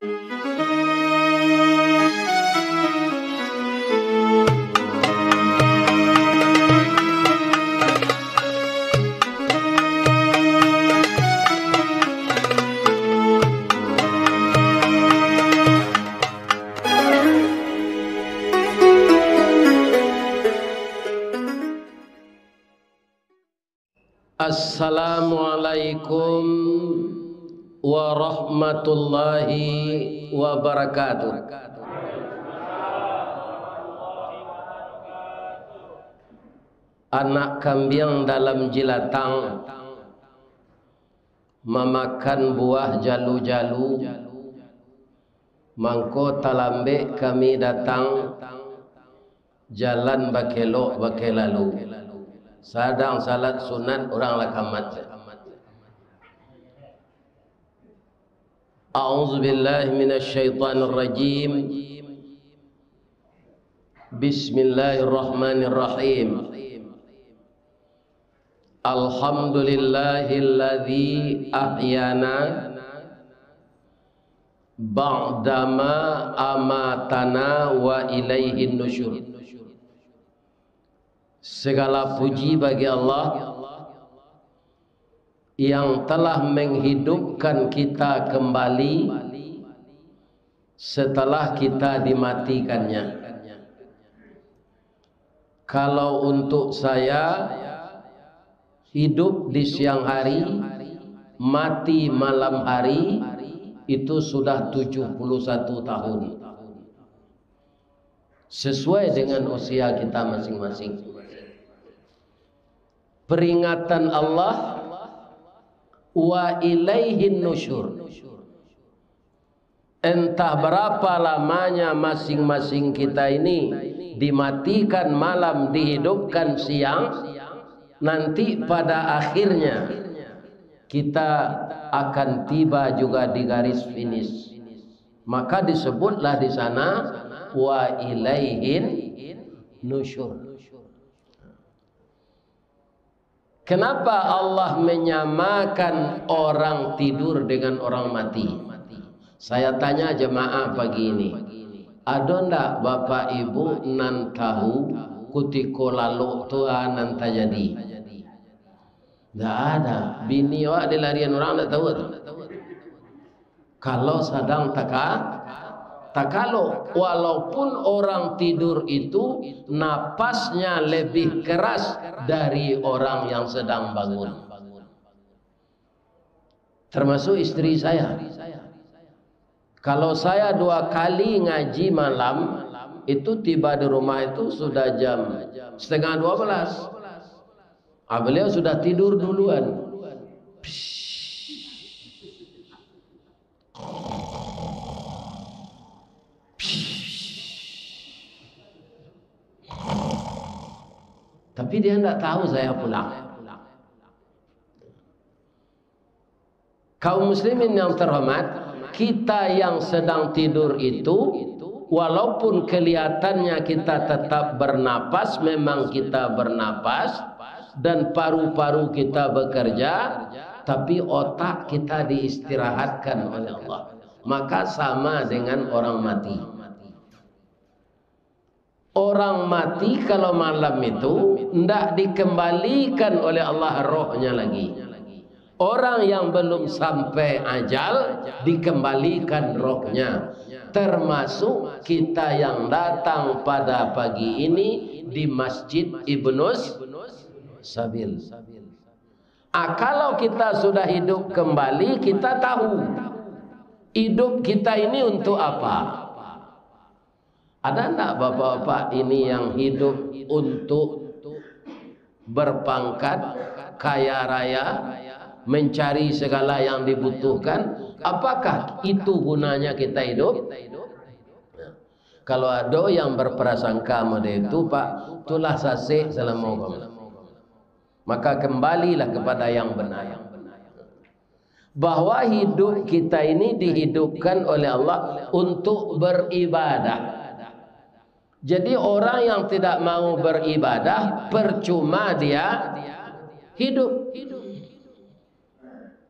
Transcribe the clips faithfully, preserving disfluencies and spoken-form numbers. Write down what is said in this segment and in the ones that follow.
Assalamualaikum warahmatullahi wabarakatuh. Anak kambiang dalam jilatang, mamakan buah jalu-jalu, mangko talambek kami datang, jalan bakelok bakelalu. Sadang salat sunat, urang lah kamat. A'udzubillahi minasyaitonirrajim. Bismillahirrahmanirrahim. Alhamdulillahilladzi ahyana ba'dama amatana wa ilaihin nusyur. Segala puji bagi Allah yang telah menghidupkan kita kembali setelah kita dimatikannya. Kalau untuk saya, hidup di siang hari, mati malam hari, itu sudah tujuh puluh satu tahun. Sesuai dengan usia kita masing-masing. Peringatan Allah, wa ilaihin nusyur. Entah berapa lamanya masing-masing kita ini dimatikan malam, dihidupkan siang, nanti pada akhirnya kita akan tiba juga di garis finish. Maka disebutlah di sana, wa ilaihin nusyur. Kenapa Allah menyamakan orang tidur dengan orang mati? Saya tanya jemaah pagi ini, ado ndak bapak ibu nan tahu kutiko lalok tu, a, nan tajadi? Ndak ada. Bini awak dilarian urang, ndak tahu tu. Kalau sadang taka-, takalok, walaupun orang tidur itu napasnya lebih keras dari orang yang sedang bangun. Termasuk istri saya. Kalau saya dua kali ngaji malam, itu tiba di rumah itu sudah jam setengah dua belas. Ah, beliau sudah tidur duluan. Tapi dia ndak tahu saya pulang. Kaum muslimin yang terhormat, kita yang sedang tidur itu, walaupun kelihatannya kita tetap bernapas, memang kita bernapas, dan paru-paru kita bekerja, tapi otak kita diistirahatkan oleh Allah. Maka sama dengan orang mati. Orang mati kalau malam itu ndak dikembalikan oleh Allah rohnya lagi. Orang yang belum sampai ajal dikembalikan rohnya. Termasuk kita yang datang pada pagi ini di Masjid Ibnus Sabil. Ah, kalau kita sudah hidup kembali, kita tahu hidup kita ini untuk apa. Ada ndak bapak-bapak ini yang hidup untuk berpangkat, kaya raya, mencari segala yang dibutuhkan? Apakah itu gunanya kita hidup? Kalau ada yang berprasangka model itu, Pak, itulah sasek selama kamu. Maka kembalilah kepada yang benar. Bahwa hidup kita ini dihidupkan oleh Allah untuk beribadah. Jadi, orang yang tidak mau beribadah, percuma dia hidup.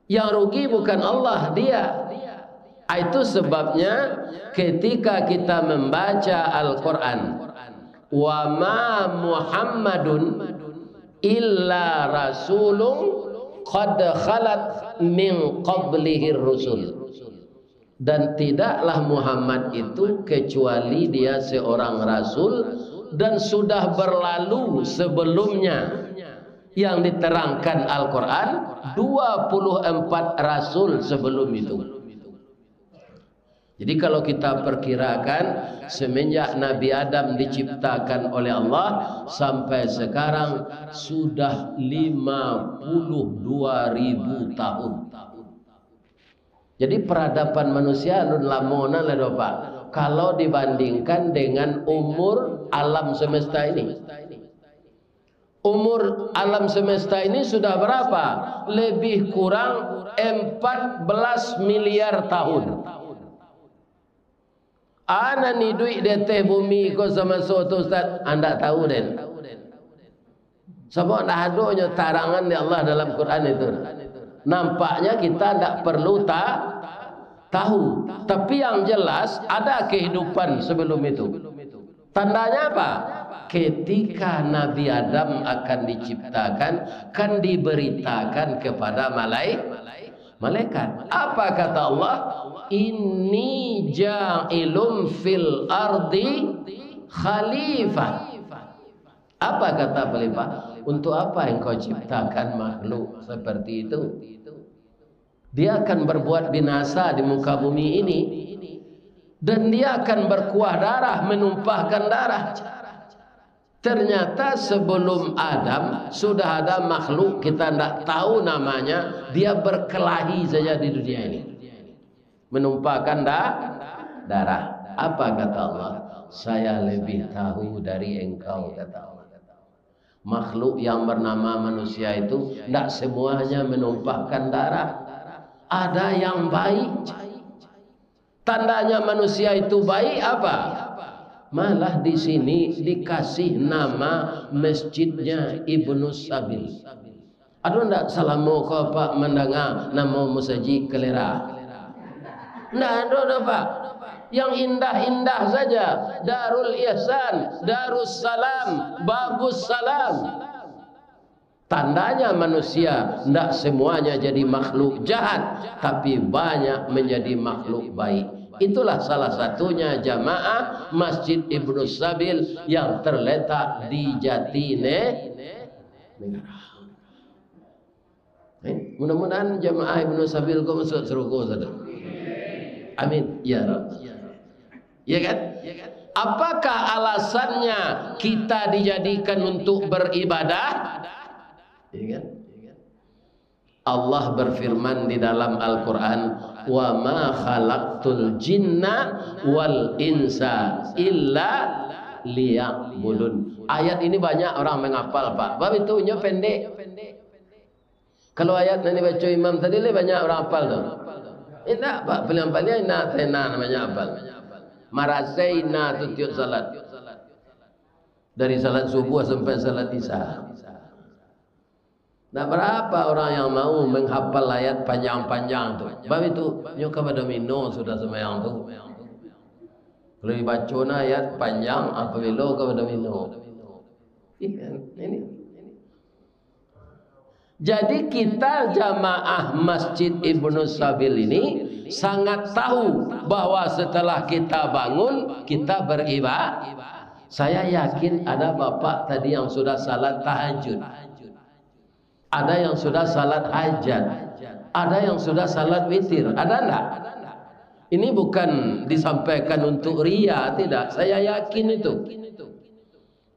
Yang rugi bukan Allah, dia. Itu sebabnya ketika kita membaca Al-Quran, "Wa ma Muhammadun illa rasulun qad khalat min qablihir rusul." Dan tidaklah Muhammad itu kecuali dia seorang rasul dan sudah berlalu sebelumnya, yang diterangkan Al-Quran, dua puluh empat rasul sebelum itu. Jadi kalau kita perkirakan, semenjak Nabi Adam diciptakan oleh Allah sampai sekarang sudah lima puluh dua ribu tahun. Jadi peradaban manusia alun lamo nan lah do, Pak, kalau dibandingkan dengan umur alam semesta ini. Umur alam semesta ini sudah berapa? Lebih kurang empat belas miliar tahun. Anan iduik di ateh bumi ko samaso tu, Ustaz? Andak tahu den. Sabab ndak ado nyo tarangan di Allah dalam Quran itu. Nampaknya kita ndak perlu ta-, tahu. Tapi yang jelas, ada kehidupan sebelum itu. Tandanya apa? Ketika Nabi Adam akan diciptakan, kan diberitakan kepada malai-, malaikat. Apa kata Allah? "Inni ja'ilun fil ardi khalifah." Apa kata khalifah? "Untuk apa engkau ciptakan makhluk seperti itu? Dia akan berbuat binasa di muka bumi ini, dan dia akan berkuah darah, menumpahkan darah." Ternyata sebelum Adam, sudah ada makhluk kita ndak tahu namanya, dia berkelahi saja di dunia ini. Menumpahkan da-, darah. Apa kata Allah? "Saya lebih tahu dari engkau," kata Allah. Makhluk yang bernama manusia itu ndak semuanya menumpahkan darah. Ada yang baik. Tandanya manusia itu baik apa? Malah di sini dikasih nama masjidnya Ibnu Sabil. Ado ndak salamo ko Apak mandanga namo musajik Kalera? Ndak ado doh, Pak. Yang indah-indah saja. Darul Ihsan, Darussalam, Babus Salam. Tandanya manusia ndak semuanya jadi makhluk jahat, tapi banyak menjadi makhluk baik. Itulah salah satunya jamaah Masjid Ibnu Sabil yang terletak di Jatinegara. Eh, mudah-mudahan jamaah Ibnu Sabil ko masuk surga saudara. Amin ya Rabb. Ya kan? Apakah alasannya kita dijadikan untuk beribadah? Ya kan? Allah berfirman di dalam Al-Quran, "Wa ma khalaqtul jinna wal insa illa liya'budun." Ayat ini banyak orang menghafal, Pak. Sebab itu, inyo pendek. Kalau ayat nan dibaco imam tadi, lai banyak urang apal tu? Indak, Pak. Paliang-paliang ina tena namonyo apal. Marasai ina tu tiok salat. Dari salat subuah sampai salat isya. Ndak barapa urang yang mau manghapal ayat panjang-panjang tu. Bab itu, nyo ka badomino sudah sumbayang tu. Kalau dibaco na ayat panjang, apabilo ka badomino. Iya, ini. Jadi, kita jamaah Masjid Ibnu Sabil ini sangat tahu bahwa setelah kita bangun, kita beribadah. Saya yakin ada bapak tadi yang sudah salat tahajud. Ada yang sudah salat hajat. Ada yang sudah salat witir. Ada ndak? Ini bukan disampaikan untuk ria, tidak. Saya yakin itu.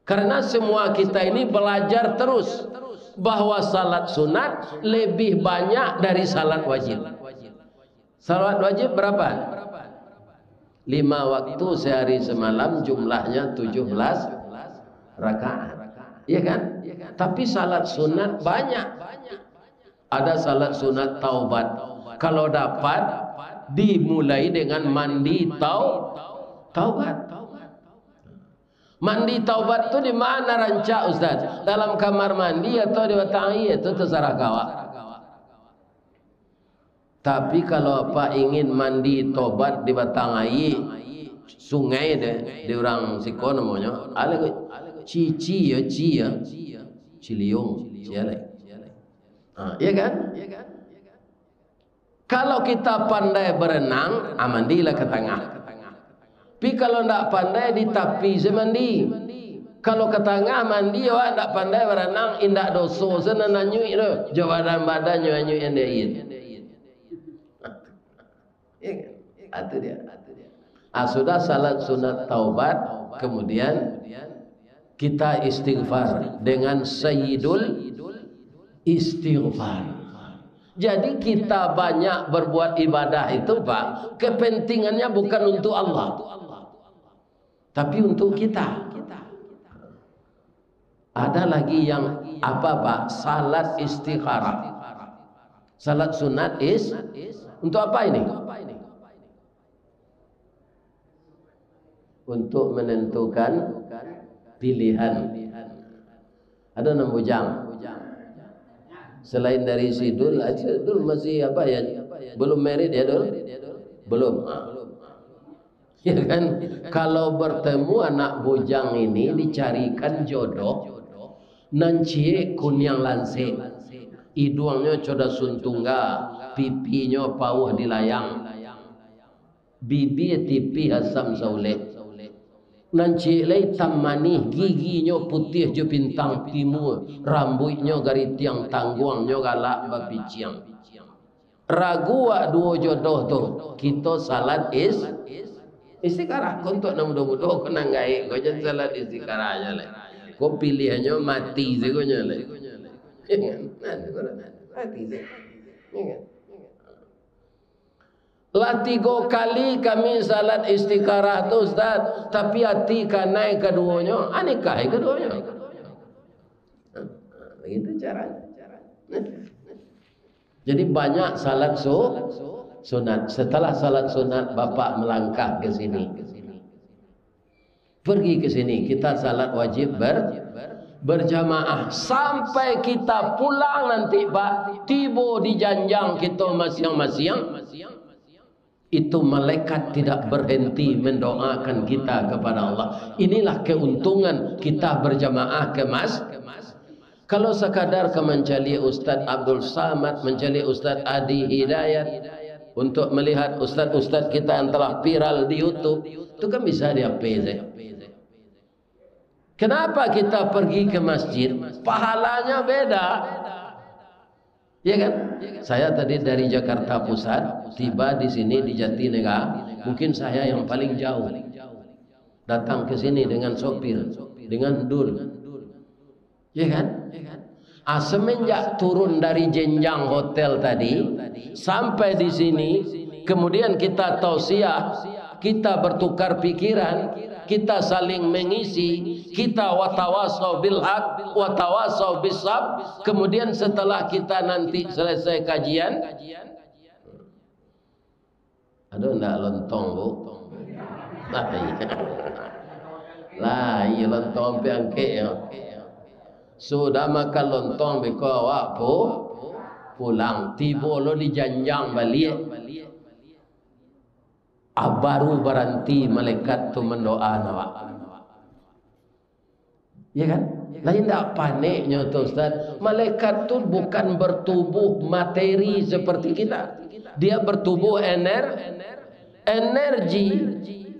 Karena semua kita ini belajar terus bahwa salat sunat lebih banyak dari salat wajib. Salat wajib berapa? Lima waktu sehari semalam, jumlahnya tujuh belas rakaat. Iya kan? Tapi salat sunat banyak. Ada salat sunat taubat. Kalau dapat, dimulai dengan mandi tau-, taubat. Mandi taubat tu di mana rancak, Ustaz? Dalam kamar mandi atau di batang aia? Itu terserah kawak. Tapi kalau apak ingin mandi tobat di batang aia, sungai deh, di urang siko namonyo, alah ko, cici yo, ci yo, Ciliung, ci alah. Ha, iya kan? Kalau kita pandai berenang, ah, mandilah ka tangah. Tapi kalau ndak pandai, di tapi se mandi. Kalau ka tangah mandi, awak ndak pandai berenang, indak doso se nan anyuik tu. Jo badan-badan nyo anyuik yang di aia. Ya kan? Ah, tu dia. Ah, sudah salat sunat taubat, kemudian kita istighfar dengan sayyidul istighfar. Jadi kita banyak berbuat ibadah itu, Pak, kepentingannya bukan untuk Allah, tapi untuk kita. Ada lagi yang apa, Pak? Salat istikharah. Salat sunat is, untuk apa ini? Untuk menentukan pilihan. Ada nan bujang. Selain dari si Dul, si Dul masih apa ya? Belum married ya, Dul? Belum. Ah. Ya kan? Kalau bertemu anak bujang ini, dicarikan jodoh, nan ciek kuniang lansek, iduangnyo coda sun tungga, pipinyo pauah di layang, bibia tipih asam saulek, nan ciek lai itam manih, giginyo putiah jo bintang timua, rambuiknyo garitiang, tangguangnyo galak bapiciang. Ragu wak duo jodoh tu, kito salat is-, istikharah. Ko untuak nan mudo-mudo, ko nan gaek, ko jan salat istikharah nyo lai. Ko piliahannyo mati sajo nyo lai. Mati sajo. Lah tigo kali kami salat istikharah tu, Ustaz, tapi ati kanai kaduonyo, ah, nikahi kaduonyo. Begitu caranya. Jadi banyak salat su-, sunat. Setelah salat sunat, Bapak melangkah ke sini. Pergi ke sini, kita salat wajib ber-, berjamaah. Sampai kita pulang nanti, Pak, tibo di janjang kito masiang-masiang, itu malaikat tidak berhenti mendoakan kita kepada Allah. Inilah keuntungan kita berjamaah ke mas-, kalau sakadar ka mancaliak Ustaz Abdul Samad, mancaliak Ustaz Adi Hidayat, untuk melihat ustaz-ustaz kita yang telah viral di YouTube, itu kan bisa di H P saja. Kenapa kita pergi ke masjid? Pahalanya beda. Ya kan? Saya tadi dari Jakarta Pusat, tiba di sini di Jatinegara, mungkin saya yang paling jauh. Datang ke sini dengan sopir, dengan Dul. Ya kan? Ah, semenjak turun dari jenjang hotel tadi, sampai di sini, kemudian kita tausiah, kita bertukar pikiran, kita saling mengisi, kita watawasau bil haq, watawasau bis sab, kemudian setelah kita nanti selesai kajian, Ado ndak lontong, Bu? Lah, iyo. Lah, iyo lontong pai angkek yo. Sudah makan lontong, beko awak pu-, pulang. Tibo lo di janjang baliak. Ah, baru baranti malaikat tu mandoa awak. Ya kan? Lah indak paneknyo tu, Ustaz. Malaikat tu bukan bertubuh materi seperti kita. Dia bertubuh ener-, energi.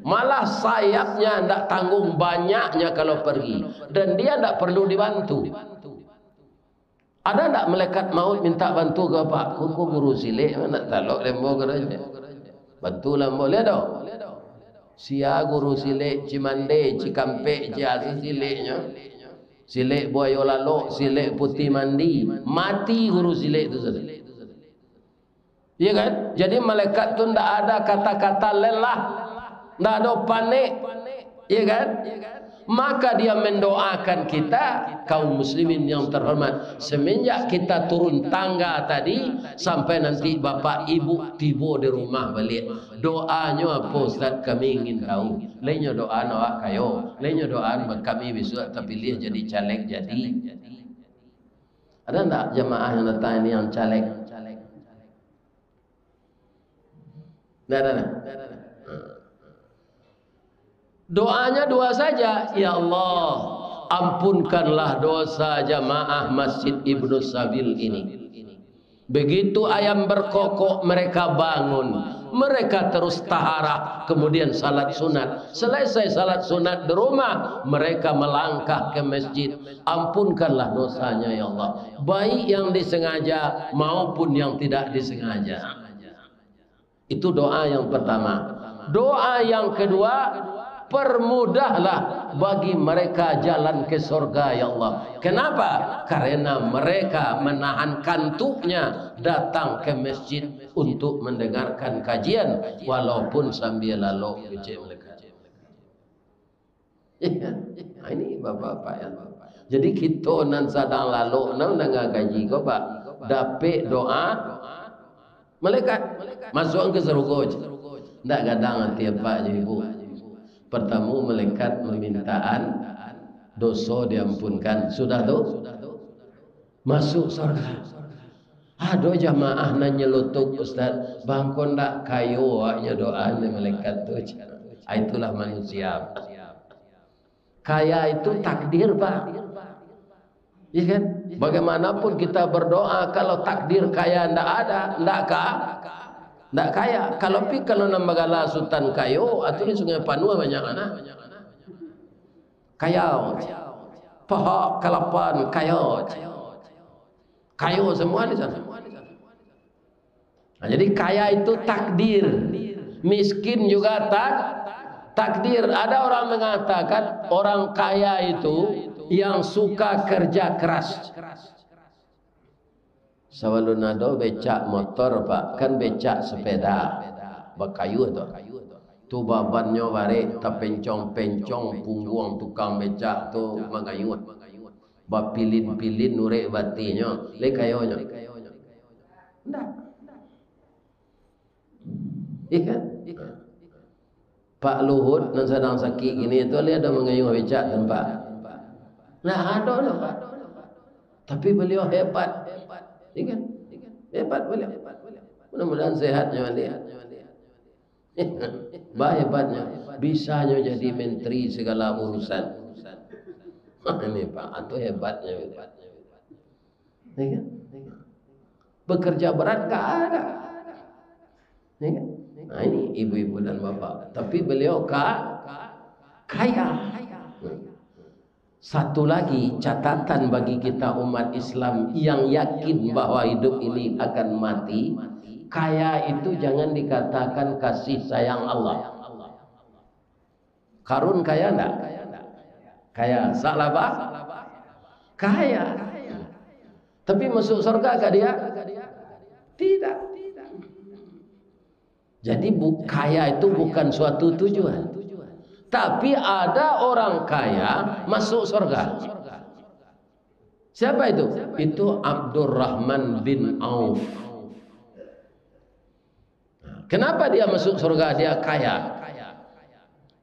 Malah sayapnya ndak tanggung banyaknya kalau pergi. Dan dia ndak perlu dibantu. Ada ndak malaikat maut minta bantu ka Apak? Ko, ko guru silek, nak talok lembo ka dia. Bantulah ambo, liek doh. Sia guru silek, Cimande, Cikampek, sia se sileknyo. Silek buayo lalok, silek putih mandi. Mati guru silek tu sudah. Iya kan? Jadi malaikat tu ndak ada kata-kata lelah, ndak ada panik. Iya kan? Maka dia mendoakan kita, kaum muslimin yang terhormat, semenjak kita turun tangga tadi, sampai nanti bapak ibu tibo di rumah baliak. Doanyo apo, Ustaz? Kami ingin tahu. Lainyo doaan awak kayo, lainyo doaan kami bisuak tapiliah jadi caleg jadi. Ada ndak jamaah yang datang ini yang caleg? Nah, nah, nah. Doanya dua saja, "Ya Allah, ampunkanlah dosa jamaah Masjid Ibnu Sabil ini." Begitu ayam berkokok, mereka bangun, mereka terus taharah, kemudian salat sunat. Selesai salat sunat di rumah, mereka melangkah ke masjid, "Ampunkanlah dosanya, ya Allah, baik yang disengaja maupun yang tidak disengaja." Itu doa yang pertama. Doa yang kedua, "Permudahlah bagi mereka jalan ke sorga, ya Allah." Kenapa? Karena mereka menahan kantuknya datang ke masjid untuk mendengarkan kajian, walaupun sambil lalok, kecek mereka. Iya kan? Nah, ini bapak-bapak yang, jadi kito nan sadang lalok, nan danga kaji ko, Pak, dapek doa malaikat, masuak ka sarugo je. Ndak gadang ati apak jo ibu. Pertamo, malaikat memintaan doso diampunkan. Sudah tu, masuk sorga. Ado jamaah nan nyelotok, "Ustaz, bangko ndak kayo awaknyo doa ni malaikat tu?" Ah, itulah manusia. Kaya itu takdir, Pak. Iya kan? Bagaimanapun kita berdoa, kalau takdir kaya ndak ada, ndak ka-, ndak kaya. Kalau pi, kalau nan bagala Sutan Kayo, atu di Sungai Panuah banyak anak. Kayo. Pohon kalapan kayo. Kayo semua di sana. Nah, jadi kaya itu takdir. Miskin juga tak-, takdir. Ada orang mengatakan orang kaya itu yang suka kerja keras. Sabalun ado becak motor, Pak, kan becak sepeda, bakayuah tu. Tu babannyo barek, tapencong-pencong pungguang tukang becak tu mangayuah. Bapilin-pilin urek batinyo, lai kayonyo? Ndak. Iya kan? Pak Luhut nan sadang sakik kini tu, lai ado mangayuah becak tu, Pak? Ndak ado doh, Pak. Tapi baliau hebat. Iya kan? Hebat baliau. Mudah-mudahan sehatnyo baliau. Bah, hebatnyo. Bisanyo jadi menteri segala urusan. Ini, Pak, itu hebatnyo. Ya kan? Bekerja berat nggak ada. Ya kan? Nah, ini ibu-ibu dan bapak. Tapi beliau ka-, kaya. Satu lagi catatan bagi kita umat Islam yang yakin bahwa hidup ini akan mati, kaya itu jangan dikatakan kasih sayang Allah. Karun kaya ndak? Kaya. Sa'labah? Kaya. Tapi masuk surga ka dia? Tidak. Jadi, bu-, kaya itu bukan suatu tujuan. Tapi ada orang kaya masuk surga. Siapa itu? Itu Abdurrahman bin Auf. Kenapa dia masuk surga? Dia kaya.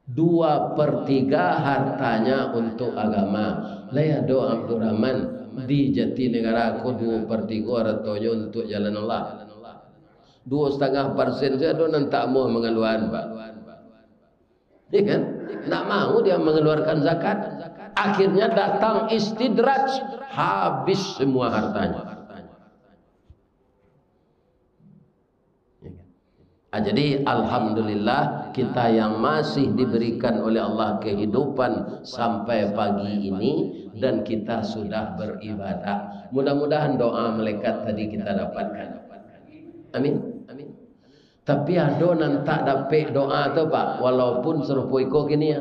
Dua per tiga hartanya untuk agama. Lai ado Abdurrahman di Jatinegara ko dua per tiga hartonyo untuk jalan Allah. Dua setengah persen saja ado nan tak mau mangaluakan, Pak. Ya kan? Ndak mau dia mengeluarkan zakat. Akhirnya datang istidraj, habis semua hartanya. Ya kan? Ah, jadi, alhamdulillah, kita yang masih diberikan oleh Allah kehidupan sampai pagi ini, dan kita sudah beribadah. Mudah-mudahan doa malaikat tadi kita dapatkan. Amin. Amin. Tapi ado nan tak dapek doa tu, Pak, walaupun sarupo iko kini, ya.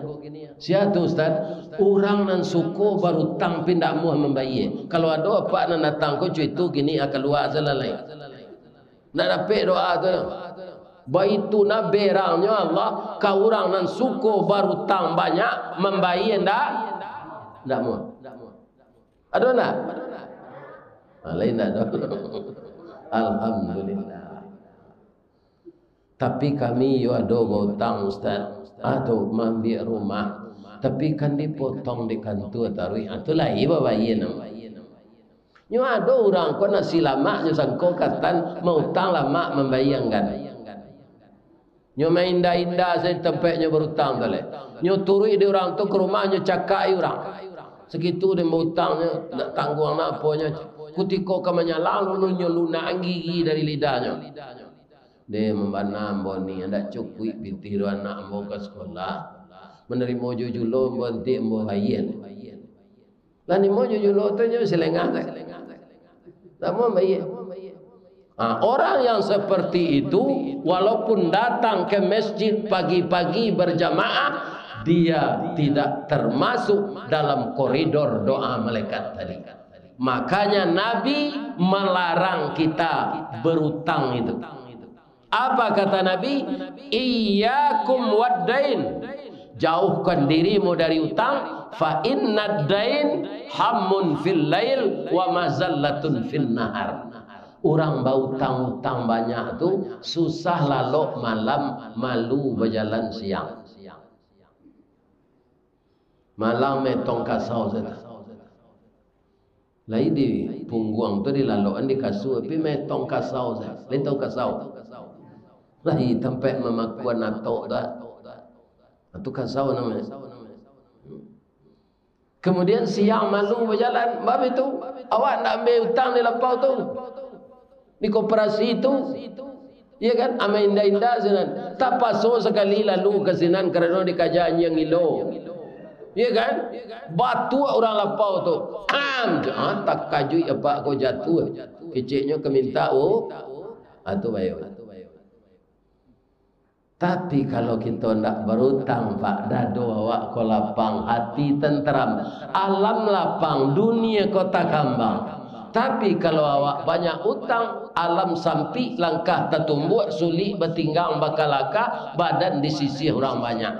Sia tu, Ustaz? Urang nan suko barutang pi ndak amuah mambayie. Kalau ado apak nan datang ko cuitu kini, ah, kalua salalai. Ndak dapek doa tu. Baitu nah berangnyo Allah ka urang nan suko barutang banyak, mambayie ndak, ndak amuah. Ado ndak? Ah, lain ndak ado. Alhamdulillah. Tapi kami yo ado bautang, Ustaz. Ado maambiak rumah. Tapi kan dipotong di kantua taruih. Ah, tu lai babayie namo. Nyo ado urang ko nasi lamak nyo sangko katan mautang lamak mambayie anggan. Nyo mainda-inda sajo tampek nyo barutang tu lai. Nyo turuik di urang tu ka rumah, nyo cakak-i urang. Sakitu den bautangnyo, nak tangguang nak aponyo. Kutiko ka manyalang, lalu nyo lunak gigi dari lidahnyo. Deh, mambana ambo ni, indak cukuik pitih doh anak ambo ka sikolah. Manarimo jo julo ambo, antiak ambo bayia. Lah nimo jo julo tu nyo silengah tu. Samo bayia. Ha, orang yang seperti itu, walaupun datang ke masjid pagi-pagi berjamaah, dia tidak termasuk dalam koridor doa malaikat tadi. Makanya Nabi melarang kita berutang itu. Apa kata Nabi? "Iyyakum waddain." Jauhkan dirimu dari utang, "fa innad dain hammun fil lail wa mazallatun fin nahar." Urang bautang-utang banyak tu susah lalok malam, malu bajalan siang. Malam metong kasau sajo. Lai di pungguang tu dilalokan di kasua, tapi metong kasau sajo. Lai tahu kasau? Lai tampek mamakuan atok tu. Itu kasau namonyo. Kemudian siang malu bajalan, bab itu, awak ndak ambiak utang di lapau tu, di koperasi tu. Iya kan? Amai inda-inda sinan. Tapaso sakali lalu ka sinan karano dikaja anjiang gilo. Iya kan? Batuak urang lapau tu. Am! Ah, takajuik apak ko jatuah. Keceknyo ka mintak, oh. Ah, tu bayo. Tapi kalau kito ndak barutang, Pak, dado awak ko lapang, hati tenteram, alam lapang, dunia ko takambang. Tapi kalau awak banyak utang, alam sampik, langkah tatumbuak, sulik batinggang, bakalakah, badan disisiah urang banyak.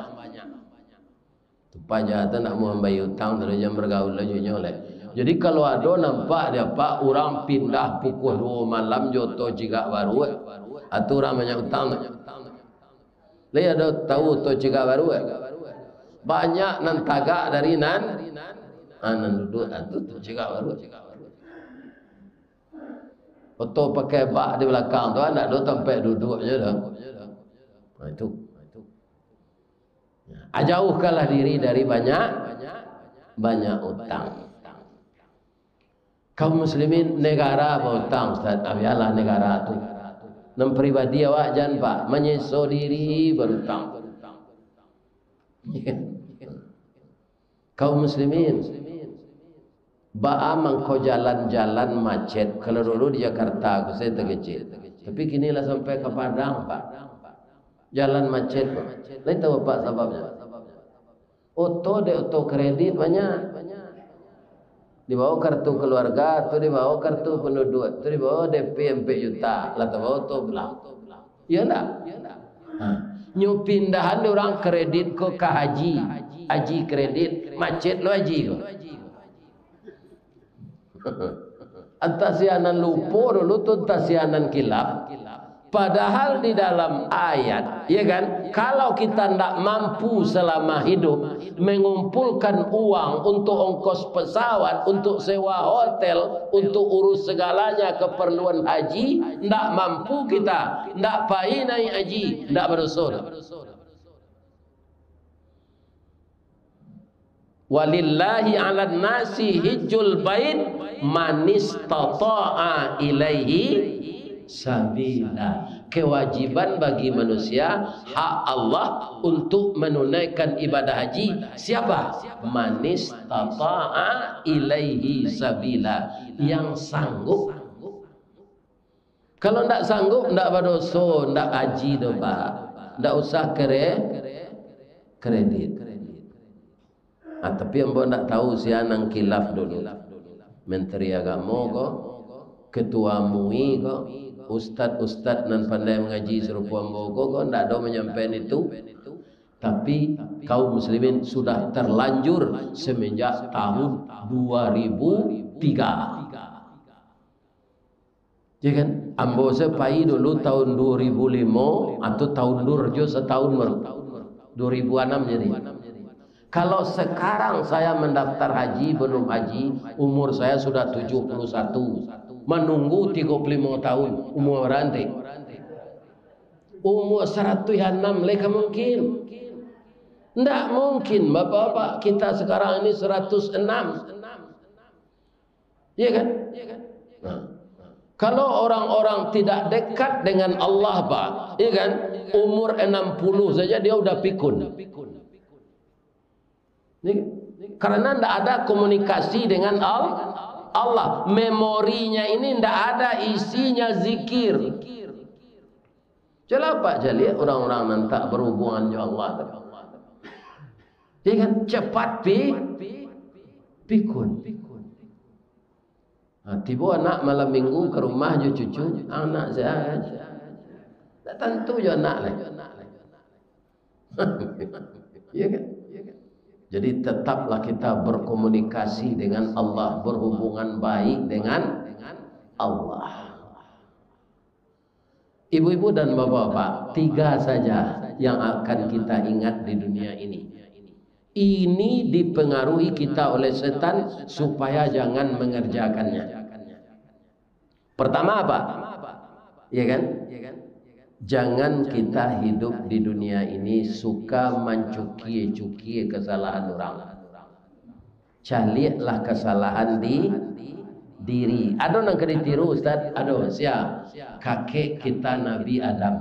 Tu paja tu nak mambayia utang tu, jan bagaul laju nyo lai. Jadi, kalau ado nampak di apak urang pindah pukua duo malam jo oto cigak baruak, atu urang banyak utang tu. Lai ado tahu oto cigak baruak? Banyak nan tagak dari nan, ah, nan duduak, atu oto cigak baruak. Oto pakai bak di balakang tu, ndak ado tampek duduaknyo doh. Nah, itu. Ajauhkanlah diri dari banyak, banyak utang. Kaum muslimin, negara bautang, Ustaz. Ah, bialah negara tu. Nan pribadi awak jan, Pak, manyeso diri barutang. Kaum muslimin, baa mangko jalan-jalan macet? Kalau dulu di Jakarta, aku saya takecek. Tapi kini lah sampai ka Padang, Pak. Jalan macet, Pak. Lai tahu apak sababnyo? Oto dek oto kredit banyak. Dibawa kartu keluarga, tu dibawa kartu penduduk, tu dibawa D P ampek juta, lah tabawa oto pulang. Iya ndak? Ha. Nyo pindahan dek urang kredit ko ka haji. Haji kredit, macet lo haji ko. Antah sia nan lupo dulu tu, antah sia nan kilaf. Padahal di dalam ayat, ya kan, kalau kita ndak mampu selama hidup mengumpulkan uang untuk ongkos pesawat, untuk sewa hotel, untuk urus segalanya keperluan haji, ndak mampu kita, ndak pai naik haji, ndak badoso doh. "Walillahi 'alan nasi hijjul bait manistata'a ilaihi sabila." Kewajiban bagi manusia, hak Allah untuk menunaikan ibadah haji. Siapa? Manistata'a ilaihi sabila. Yang sanggup. Kalau ndak sanggup, ndak badoso, ndak haji doh, Pak. Ndak usah kere-, kredit. Ah, tapi ambo ndak tahu sia nan kilaf dulu. Menteri Agamo ko, Ketua MUI ko, ustad-ustad nan pandai mangaji sarupo ambo ko, ko ndak ado manyampaikan itu. Tapi kaum muslimin sudah terlanjur semenjak tahun dua ribu tiga. Ya kan? Ambo se pai dulu tahun dua ribu lima, atau tahun dur jo setahun baru. Dua ribu enam jadi. Kalau sekarang saya mendaftar haji, belum haji, umur saya sudah tujuh puluh satu. Menunggu tiga puluh lima tahun, umur berhenti. Umur seratus anam lai ka mungkin. Ndak mungkin, Bapak-bapak, kita sekarang ini seratus enam. Iya kan? Nah, kalau orang-orang tidak dekat dengan Allah, Pak, iya kan? Umur enam puluh saja dia udah pikun. Ini karena ndak ada komunikasi dengan Al-, Allah. Memorinya ini ndak ada isinya zikir. Coba Pak caliak orang-orang nan tak berhubungan jo Allah tu. Iya kan? Cepat pi-, pikun. Nah, tibo anak malam minggu ka rumah jo cucu, anak sia kan? Tak tantu jo anak lai. Iya kan? Jadi tetaplah kita berkomunikasi dengan Allah, berhubungan baik dengan Allah. Ibu-ibu dan bapak-bapak, tiga saja yang akan kita ingat di dunia ini. Ini dipengaruhi kita oleh setan supaya jangan mengerjakannya. Pertama apa? Ya kan? Jangan kita hidup di dunia ini suka mancukie-cukie kesalahan orang. Caliaklah kesalahan di diri. Ado nan ka ditiru, Ustaz? Ado, sia? Kakek kita Nabi Adam.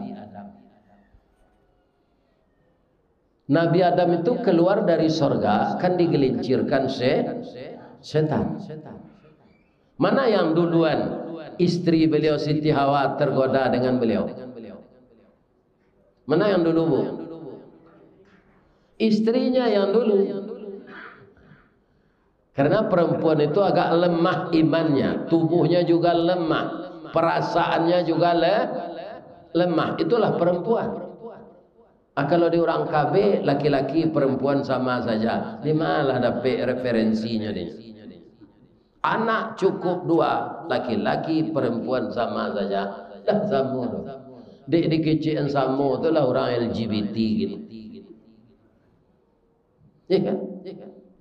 Nabi Adam itu keluar dari sorga, kan digelincirkan se-, setan. Mana yang duluan istri beliau Siti Hawa tergoda dengan beliau? Mana yang dulu, Bu? Istrinya yang dulu. Karena perempuan itu agak lemah imannya, tubuhnya juga lemah, perasaannya juga le-, lemah. Itulah perempuan. Ah, kalau di urang K B, laki-laki perempuan sama saja. Di mana lah dapek referensinya ni? Anak cukup dua, laki-laki, perempuan sama saja. Dah samo tu. Dek dikecek samo tu lah urang L G B T gitu. Ya kan?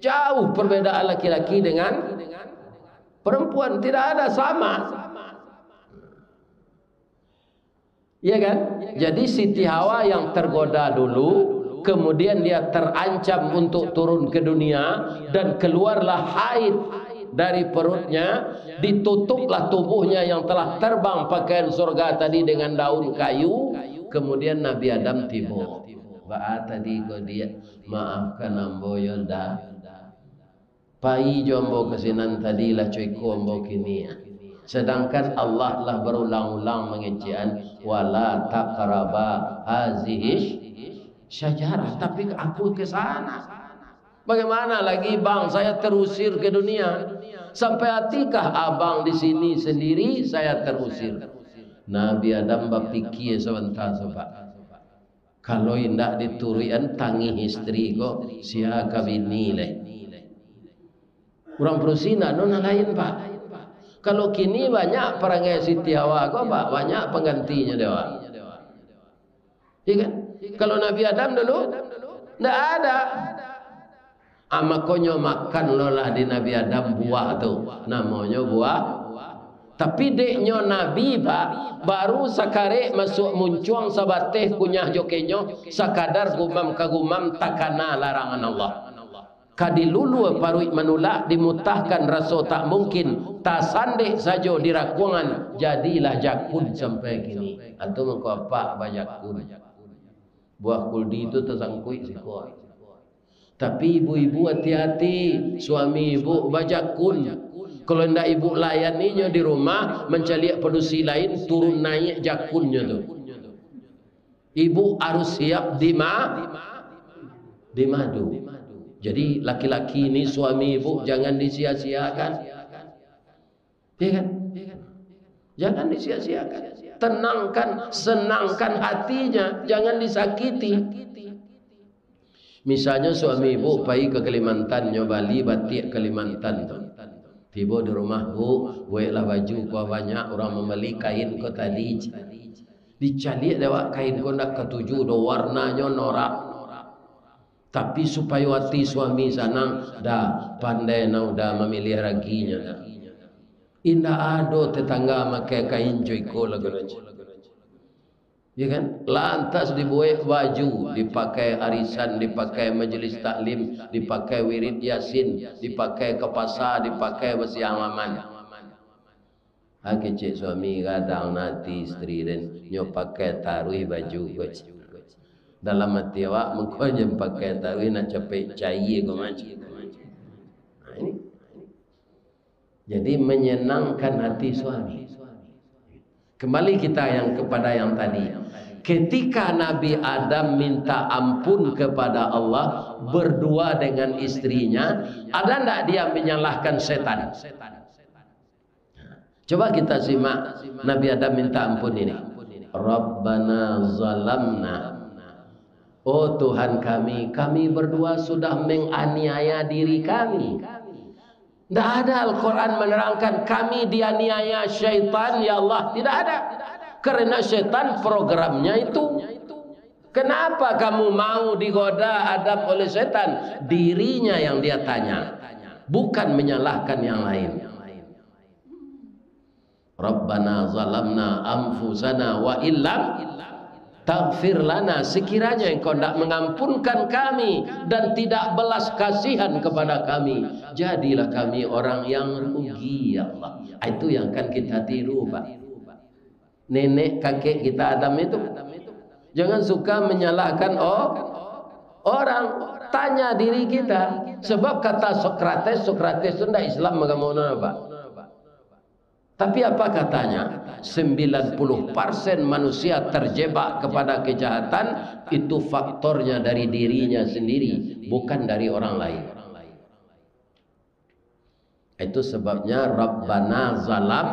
Jauh perbedaan laki-laki dengan perempuan. Tidak ada sama. Iya kan? Jadi Siti Hawa yang tergoda dulu, kemudian dia terancam untuk turun ke dunia, dan keluarlah haid dari perutnya, ditutuplah tubuhnya yang telah terbang pakaian surga tadi dengan daun kayu, kemudian Nabi Adam tibo. Baa tadi ko dia, maafkan ambo yo ndak. Pai jo ambo ka sinan tadi, lah co iko ambo kini. Sedangkan Allah lah berulang-ulang mangecekan, "Wala taqraba hazihi syajarah," tapi aku ke sana. Bagaimana lagi, Bang, saya terusir ke dunia? Sampai hatikah Abang di sini sendiri, saya terusir? Nabi Adam bapikia sabanta, Pak. Kalau indak dituruikan tangih istri ko, sia ka bini lai. Urang padusi ndak ado nan lain, Pak. Kalau kini banyak parangai Siti Hawa ko, Pak, banyak panggantinyo dek awak. Iya kan? Kalau Nabi Adam dulu, ndak ada. Ah, makonyo makan lo lah di Nabi Adam buah tu. Namonyo buah. Tapi deknyo Nabi, Pak, baru sakarek masuak muncuang sabateh kunyah jo kenyo, sakadar gumam ka gumam takana larangan Allah. Ka dilulua paruik manulak, dimutahkan raso tak mungkin, tasandek sajo di rakuangan, jadilah jakun sampai kini. Atau mangko apak bajakun. Buah kuldi tu tasangkuik siko. Tapi ibu-ibu hati-hati, suami ibu bajakun. Kalau indak ibu layani nyo di rumah, mancaliak padusi lain, turun naiak jakunnyo tu. Ibu harus siap dima-, dimadu. Jadi laki-laki ni, suami ibu jangan disia-siakan. Iya kan? Jangan disia-siakan. Tenangkan, senangkan hatinya, jangan disakiti. Misalnyo suami ibu pai ka Kalimantan, nyo bali batiak Kalimantan tu. Tibo di rumah, "Bu, bueklah baju ko banyak, urang mambali kain ko tadi." Dicaliak dek awak kain ko ndak katuju doh, warnanyo norak. Tapi supayo ati suami sanang, dah pandai nah udah mamiliah raginyo dah. Indak ado tetangga makai kain co iko lah, guno. Ya kan? Lantas dibuek baju, dipakai arisan, dipakai majelis taklim, dipakai wirid Yasin, dipakai ka pasa, dipakai basiang-aman. Ha, kecek suami gadang nan ati isteri den, nyo pakai taruih baju ko, cek. Dalam ati awak, mungkin nyo pakai taruih nak capek caia ko, macam. Nah, ini. Jadi, menyenangkan hati suami. Kembali kita yang kepada yang tadi. Ketika Nabi Adam minta ampun kepada Allah berdua dengan istrinya, ada ndak dia menyalahkan setan? Coba kita simak Nabi Adam minta ampun ini. "Rabbana zalamna." "Oh Tuhan kami, kami berdua sudah menganiaya diri kami." Ndak ada Al-Quran menerangkan kami dianiaya syaitan, ya Allah. Tidak ada. Karena syaitan programnya itu. Kenapa kamu mau digoda Adam oleh setan? Dirinya yang dia tanya. Bukan menyalahkan yang lain. "Rabbana zalamna anfusana wa illam taghfir lana." Sekiranya Engkau ndak mengampunkan kami dan tidak belas kasihan kepada kami, jadilah kami orang yang rugi, ya Allah. Itu yang akan kita tiru, Pak. Nenek kakek kita Adam itu. Jangan suka menyalahkan o-, orang. Tanya diri kita. Sebab kata Sokrates, Sokrates tu ndak Islam agamo, Pak. Tapi apa katanya? Sembilan puluh persen manusia terjebak kepada kejahatan, itu faktornya dari dirinya sendiri, bukan dari orang lain. Itu sebabnya, "Rabbana zalam,"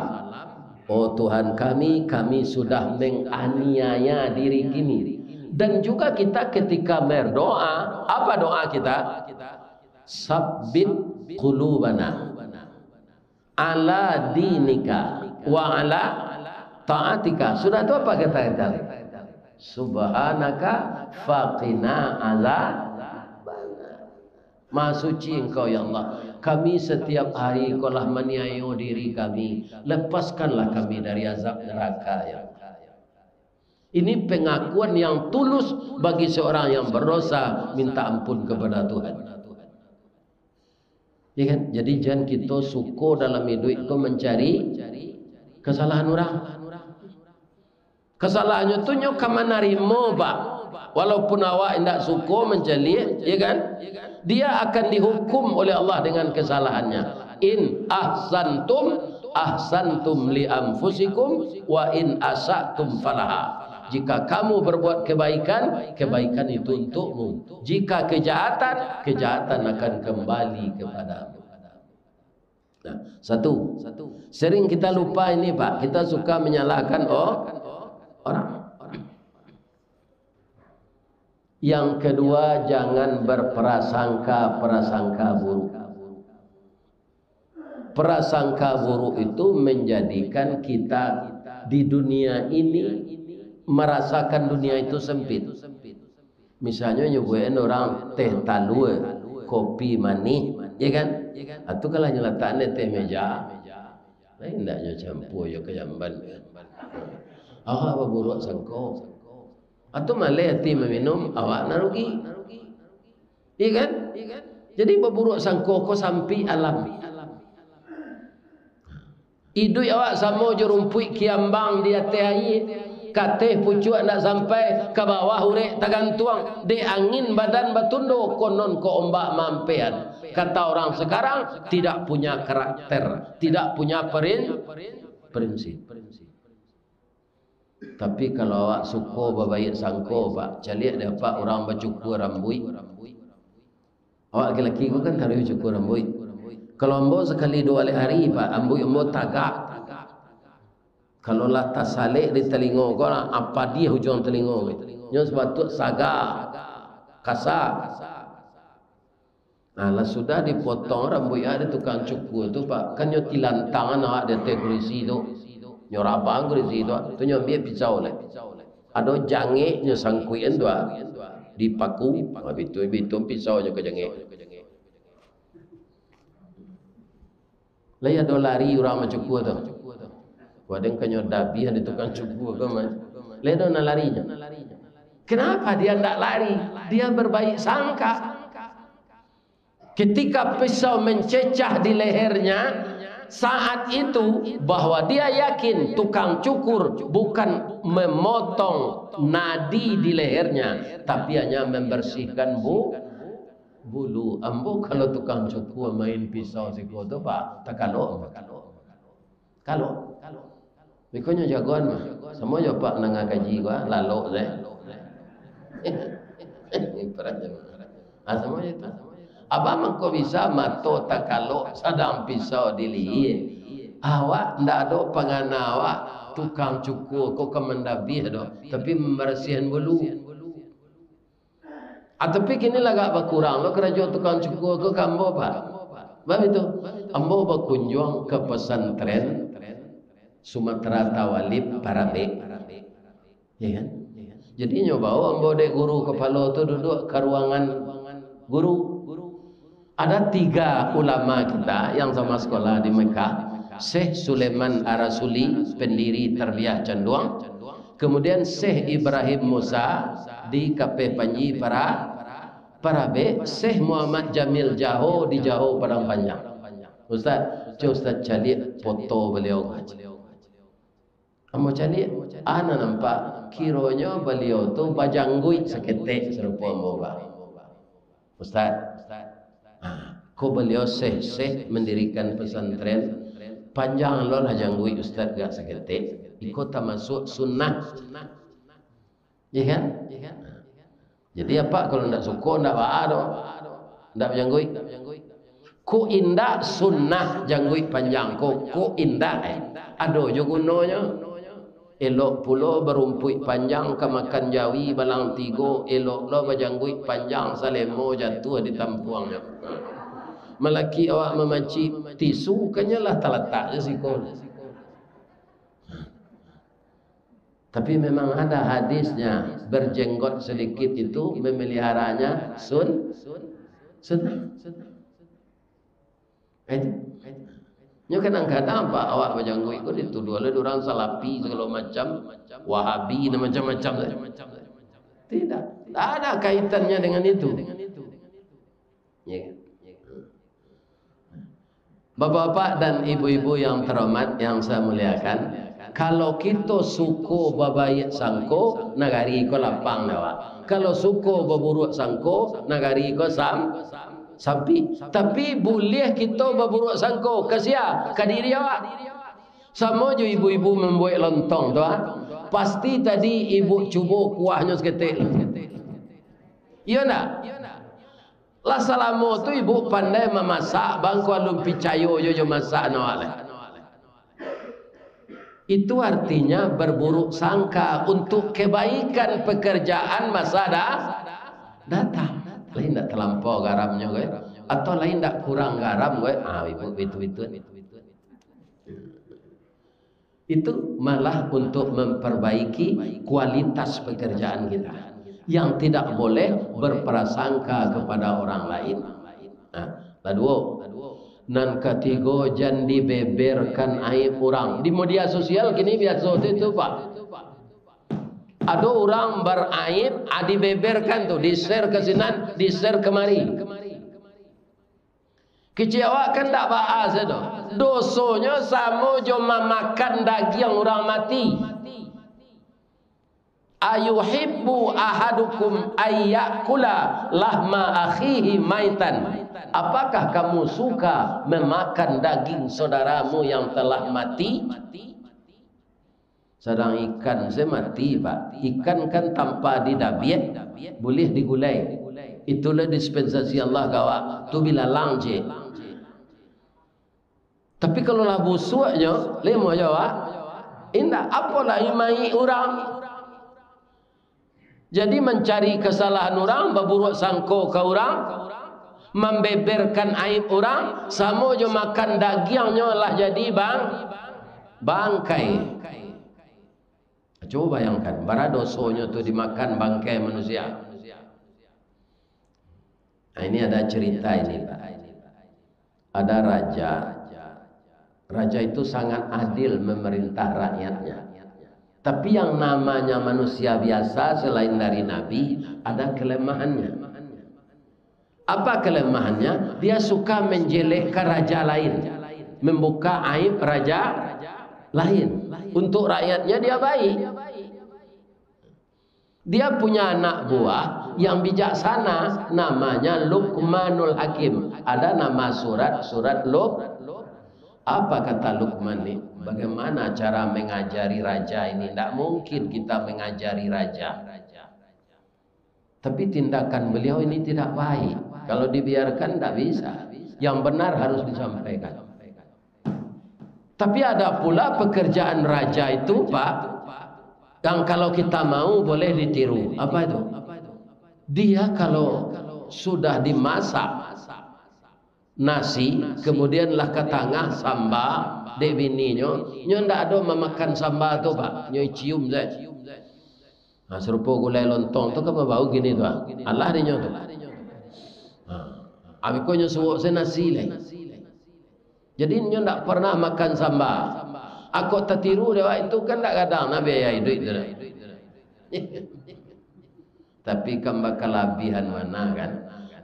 "Oh Tuhan kami, kami sudah menganiaya diri kami." Dan juga kita ketika berdoa, apa doa kita? "Sabbit qulubana ala dinika wa ala taatika." Sudah tu apa kata kita? "Subhanaka faqina azabannar." Maha suci Engkau, ya Allah. Kami setiap hari Engkau lah maniayo diri kami. Lepaskanlah kami dari azab neraka, ya Allah. Ini pengakuan yang tulus bagi seorang yang berdosa, minta ampun kepada Tuhan. Ya kan? Jadi, jan kito suko dalam iduik ko mancari kesalahan urang. Kesalahannyo tu nyo ka manarimo, Pak. Walaupun awak indak suko mancaliak, ya kan? Dia akan dihukum oleh Allah dengan kesalahannya. "In ahsantum, ahsantum li anfusikum, wa in asatum falaha." Jika kamu berbuat kebaikan, kebaikan itu untukmu. Jika kejahatan, kejahatan akan kembali kepadamu. Nah, satu. Sering kita lupa ini, Pak. Kita suka menyalahkan o-, orang. Yang kedua, jangan berprasangka-prasangka buruk. Prasangka buruk itu menjadikan kita di dunia ini merasakan dunia itu sempit. Misalnyo nyo buekan urang teh talua, kopi manih, ya kan? Atu kalau nyo latakan di ateh meja, lain ndak nyo campua jo ka jamban. Awak baburuak sangko. Atu maleh ati maminum, awak nan rugi. Iya kan? Jadi baburuak sangko ko sampai alam. Iduik awak samo jo rumpuik kiambang di ateh aia. Kateh pucuak ndak sampai, ka bawah urek tagantuang. Dek angin badan batundo, konon ko ombak maampean. Kata orang sekarang, tidak punya karakter, tidak punya perin-, prinsip. Tapi kalau awak suko babaiak sangko, Pak, caliak dek Apak urang bacukua rambuik. Awak laki-laki ko kan taruih cukur rambuik. Kalau ambo sakali duo baleh ari, Pak, rambuik ambo tagak. Kalau lah tasalek di talingo ko, lah apadiah ujuang talingo ko. Nyo sapatuik saga, kasa. Nah, lah sudah dipotong rambuik awak di tukang cukur tu, Pak, kan nyo tilantangan awak di ateh kurisi tu. Nyo rabang kurisi tu, tu nyo ambiak pisau lai. Ado jangek nyo sangkuikan tu, ah, dipaku, ah, bitu-bitu pisau nyo ka jangek. Lai ado lari urang mancukua tu. Wadeng kanyo dabiah di tukang cukua tu, man. Lai doh nak lari. Kenapa dia ndak lari? Dia berbaik sangka. Ketika pisau mencecah di lehernya, saat itu bahwa dia yakin tukang cukur bukan memotong nadi di lehernya, tapi hanya membersihkan bu-, bulu. Ambo kalau tukang cukur main pisau siko tu, Pak, takalok ambo. Kalok. Ikonyo jagoan mah. Samo jo Pak nangah kaji ko, lalok se. Ah, samo jo tu. Abah mangko bisa mato takalok sadang pisau dilihia. Awak ndak ado pangana awak tukang cukur ko ka mandabiah doh, tapi mambarasiahan bulu. Ah, tapi kini lah agak bakurang lo karajo tukang cukur ko ka ambo, Pak. Bab itu, ambo bakunjuang ka pesantren Sumatera Tawalib Parabek. Ya kan? Jadi nyo bawa ambo dek guru kapalo tu duduk ka ruangan guru. Ada tiga ulama kita yang sama sekolah di Mekah, Syekh Sulaiman Arasuli, pendiri Tarbiyah Canduang, kemudian Syekh Ibrahim Musa di Kapeh Panji Para-, Parabek, Syekh Muhammad Jamil Jaho di Jaho Padang Panjang. Ustaz, cubo Ustaz caliak foto beliau. Ambo caliak, ah, nan nampak, kironyo baliau tu bajangguik saketek sarupo ambo, Bah. Ustaz, ah, ko baliau syekh-syekh mandirikan pesantren, panjang lo lah jangguik Ustaz gak saketek. Iko tamasuak sunnah. Iya kan? Jadi, apak kalau ndak suko, ndak baa doh. Ndak bajangguik. Kok indak sunnah jangguik panjang ko? Kok indak, eh? Ado jo gunonyo. Elok pulo barumpuik panjang ka makan jawi balang tigo, elok lo bajangguik panjang salemo jatuah di tampuangnyo. Malaki awak mamacik tisu, kanyo lah talatak jo siko. Tapi memang ada hadisnya, berjenggot sedikit itu memeliharanya sun-, sunnah. Itu. Nyo kadang-kadang, Pak, awak bajangguik ko dituduah oleh urang salafi segala macam, wahabi dan macam-macam. Tidak. Tak ada kaitannya dengan itu. Ya. Bapak-bapak dan ibu-ibu yang terhormat, yang saya muliakan, kalau kito suko babaik sangko, nagari ko lapang dek awak. Kalau suko baburuak sangko, nagari ko sam-, sampik. Tapi, buliah kito baburuak sangko, ka sia? Ka diri awak. Samo jo ibu-ibu mambuek lontong tu, ah. Pasti tadi ibu cubo kuahnyo saketek. Iyo ndak? Lah salamo tu ibu pandai mamasak, bang ko alun picayo jo, jo masak no aleh. Itu artinya berburuk sangka untuk kebaikan pekerjaan masa da-, datang. Lain ndak talampau garamnyo, kan? Atau lain ndak kurang garam, kan? Ah, ibu, itu, itu. Itu malah untuk memperbaiki kualitas pekerjaan kita. Yang tidak boleh berprasangka kepada orang lain. Nah, kaduo, nan katigo, jan dibeberkan aib urang. Di media sosial kini biaso tu, tu, Pak. Ado urang baraib, ah, dibeberkan tu, di-share ka sinan, di-share kamari. Kecek awak kan ndak baa se doh. Dosonyo samo jo mamakan dagiang urang mati. "Ayuhibbu ahadukum ayyakula lahma akhihi maitan?" Apakah kamu suka memakan daging saudaramu yang telah mati? Sadang ikan se mati, Pak. Ikan kan tanpa didabiah, buliah digulai. Itulah dispensasi Allah ka awak. Tu bilalang je. Tapi kalau lah busuaknyo, lemo jo, Pak. Indak, apo lai mayik urang. Jadi, mancari kasalahan urang, baburuak sangko ka urang, mambeberkan aib urang, samo jo makan dagiangnyo lah jadi bang-, bangkai. Cubo bayangkan, bara dosonyo tu dimakan bangkai manusia. Nah, ini ada cerita ini, Pak. Ada raja. Raja itu sangat adil memerintah rakyatnya. Tapi yang namanya manusia biasa selain dari Nabi, ada kelemahannya. Apa kelemahannya? Dia suka menjelekkan raja lain, membuka aib raja lain. Untuk rakyatnya dia baik. Dia punya anak buah yang bijaksana, namanya Luqmanul Hakim. Ada nama surat, surat Luq-, apa kata Luqman ni? Bagaimana cara mengajari raja ini? Tidak mungkin kita mengajari raja. Tapi tindakan beliau ini tidak baik. Kalau dibiarkan, tidak bisa. Yang benar harus disampaikan. Tapi ada pula pekerjaan raja itu, Pak, yang kalau kita mau boleh ditiru. Apa itu? Dia kalau sudah dimasak nasi, kemudian lah ka tangah samba dek bininyo, nyo ndak ado mamakan samba tu, Pak. Nyo cium saja. Ha, sarupo gulai lontong tu kan babau kini tu, ah. Alah dinyo tu. Ha. Abih ko nyo suok se nasi lai. Jadi, nyo ndak pernah makan samba. Ako tatiru dek awak itu kan ndak gadang nah biaya iduik tu nah. Tapi kan bakalabihan mana kan.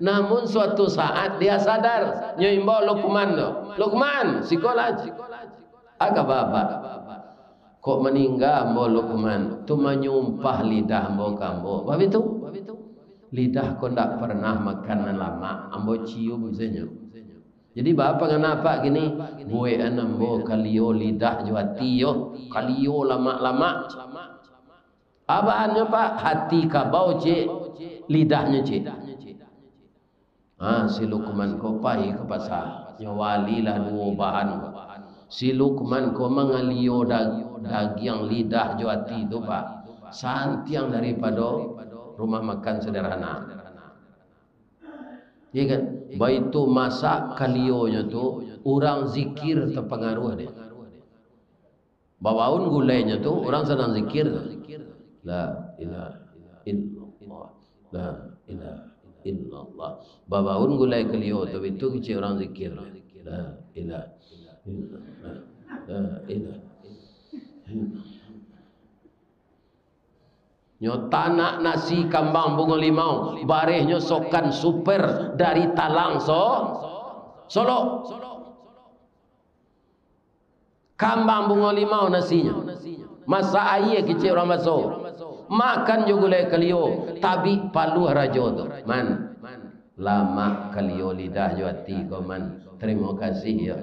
Namun suatu saat dia sadar, nyo imbau Lukman tu. "Lukman, sikolah." "Aka bapak?" "Kok maningga ambo Lukman, tu manyumpah lidah ambo ka ambo." "Baitu?" "Lidah ko ndak pernah makan nan lamak, ambo cium sajo." "Jadi, baa pangana apak kini?" "Buekan ambo kalio lidah jo ati yo, kalio lamak-lamak." "Abahannyo, Pak?" "Hati kabau, cik, lidahnyo, cik." Ha, si Lukman ko pai ka pasa, nyo balilah duo bahan ko. Si Lukman ko mangalio da-, dagiang lidah jo ati tu, Pak, santiang daripado rumah makan sederhana. Iya kan? Baitu masak kalionyo tu, urang zikir tapangaruah dek. Babaun gulainyo tu, urang sadang zikir tu. La ilaha illallah. La ilaha illallah. Babaun gulai kalio tu, itu kecek urang zikir. La ilaha illallah. La ilaha illallah. Nyo tanak nasi kambang bungo limau, barehnyo sokan super dari talang so-, Solok. Kambang bungo limau nasinyo. Masak aia kecek urang baso. Makan jo gulai kalio, tabik paluah rajo tu. Man, lamak kalio lidah jo ati ko, Man. Tarimo kasih, yo.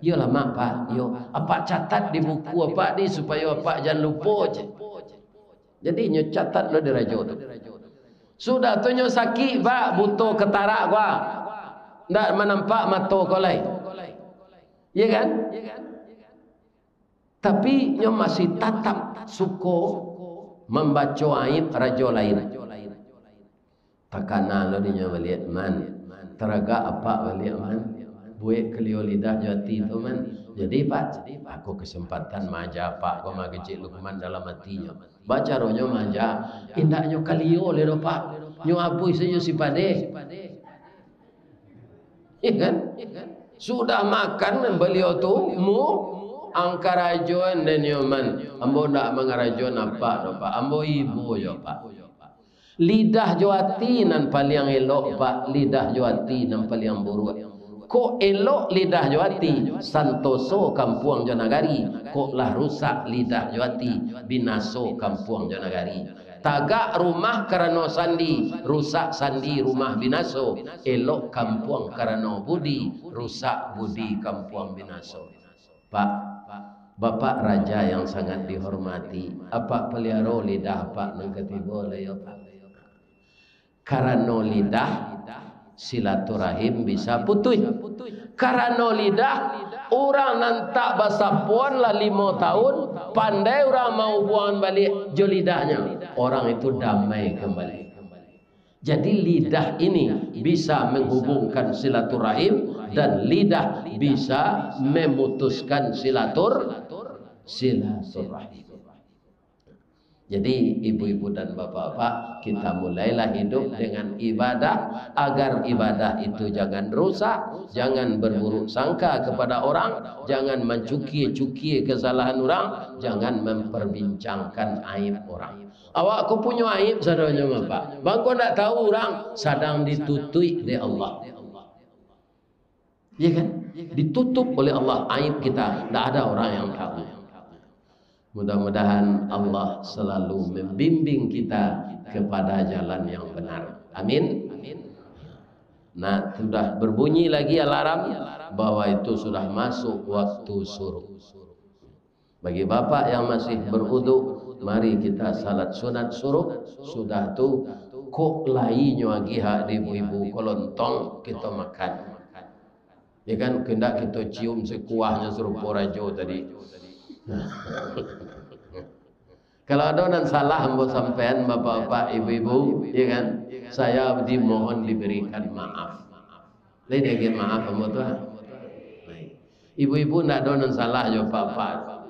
Yo lamak, Pak. Yo, apak catat di buku apak ni, supayo apak jan lupo, cek. Jadi, nyo catat lo di rajo tu. Sudah tu nyo sakik, Pak, buto katarak, Pak. Ndak manampak mato ko lai. Iya kan? Tapi nyo masih tatap suko mambaco aib rajo lain. Takana lo dinyo baliak, Man. Taragak apak baliak, Man. Buek kalio lidah jo ati tu, Man. Jadi, Pak, aku kesempatan maaja apak ko, mah kecek Lukman dalam atinyo. Bacaronyo maaja, indaknyo kalio lai doh, Pak. Nyo abuih sajo si padeh. Iya kan? Sudah makan baliau tu, mu, angkarajoan den nyo, Man. Ambo ndak mangarajoan apak doh, Pak. Ambo ibo jo, Pak. Lidah jo ati nan paliang elok, Pak, lidah jo ati nan paliang buruak. Kok elok lidah jo ati, santoso kampuang jo nagari. Kok lah rusak lidah jo ati, binaso kampuang jo nagari. Tagak rumah karano sandi, rusak sandi rumah binaso. Elok kampuang karano budi, rusak budi kampuang binaso. Pak, Bapak Raja yang sangat dihormati, apak paliaro lidah apak nan katibo lai yo, Pak. Karano lidah, silaturahim bisa putuih. Karano lidah, urang nan tak basapoan lah limo taun, pandai urang mahubuangan baliak jo lidahnyo, orang itu damai kembali. Jadi, lidah ini bisa menghubungkan silaturahim, dan lidah bisa memutuskan silatur-, silaturahim. Jadi, ibu-ibu dan bapak-bapak, kita mulailah hidup dengan ibadah, agar ibadah itu jangan rusak, jangan berburuk sangka kepada orang, jangan mancukia-cukia kesalahan orang, jangan memperbincangkan aib orang. Awak ko punyo aib sadonyo, Bapak. Bangko ndak tahu urang sadang ditutuik dek Allah. Iya kan? Ditutup oleh Allah aib kita. Ndak ada orang yang tahu. Mudah-mudahan Allah selalu membimbing kita kepada jalan yang benar. Amin. Nah, sudah berbunyi lagi alarm bahwa itu sudah masuk waktu syuruk. Bagi bapak yang masih beruduk, mari kita salat sunat syuruk. Sudah tu, kok lainyo agiah di ibu-ibu kolontong kita makan. Ya kan, kendak kita cium sekuahnyo sarupo rajo tadi. Kalau ada nan salah ambo sampaian, bapak-bapak, ibu-ibu, ya kan, saya dimohon diberikan maaf. Lai diagiah maaf ambo tu, ha? Lai. Ibu-ibu ndak ado nan salah jo apak-apak.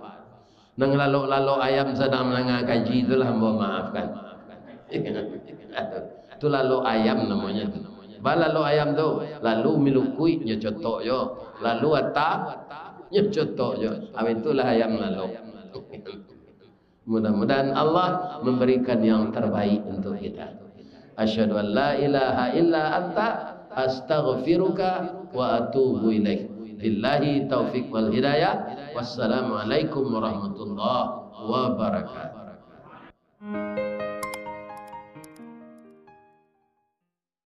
Nan lalok-lalok ayam sadang mandanga kaji tu lah ambo maafkan. Tu lalok ayam namonyo tu. Ba lalok ayam tu, lalu milukuik nyo cotok jo, lalu ata nyo cotok jo. Abih tu lah ayam lalok. Mudah-mudahan Allah memberikan yang terbaik untuk kita. Asyhadu an la ilaha illa anta, astaghfiruka wa atubu ilaik. Billahi taufik wal hidayah. Wassalamualaikum warahmatullahi wabarakatuh.